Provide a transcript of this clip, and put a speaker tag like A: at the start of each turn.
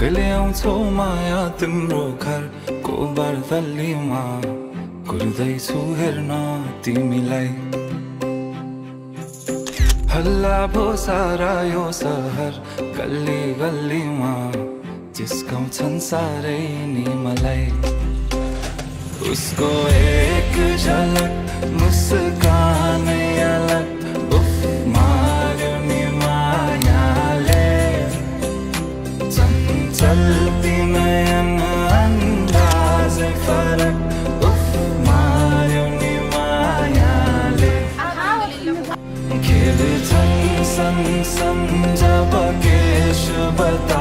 A: कहिले आउँछौ माया तिम्रो घरको बर्दलीमा कुर्दैछु हेर्न तिमीलाई हल्ला भो सारा यो सहर गल्ली गल्लीमा जिस्काउँछन् सारै नि मलाई उसको एक झलक मुस्कानै अलग उफ मार्यो नि मायाले चल्ती नयन अन्दाजै फरक उफ मार्यो नि मायाले खेल्छन् सन जब केश बता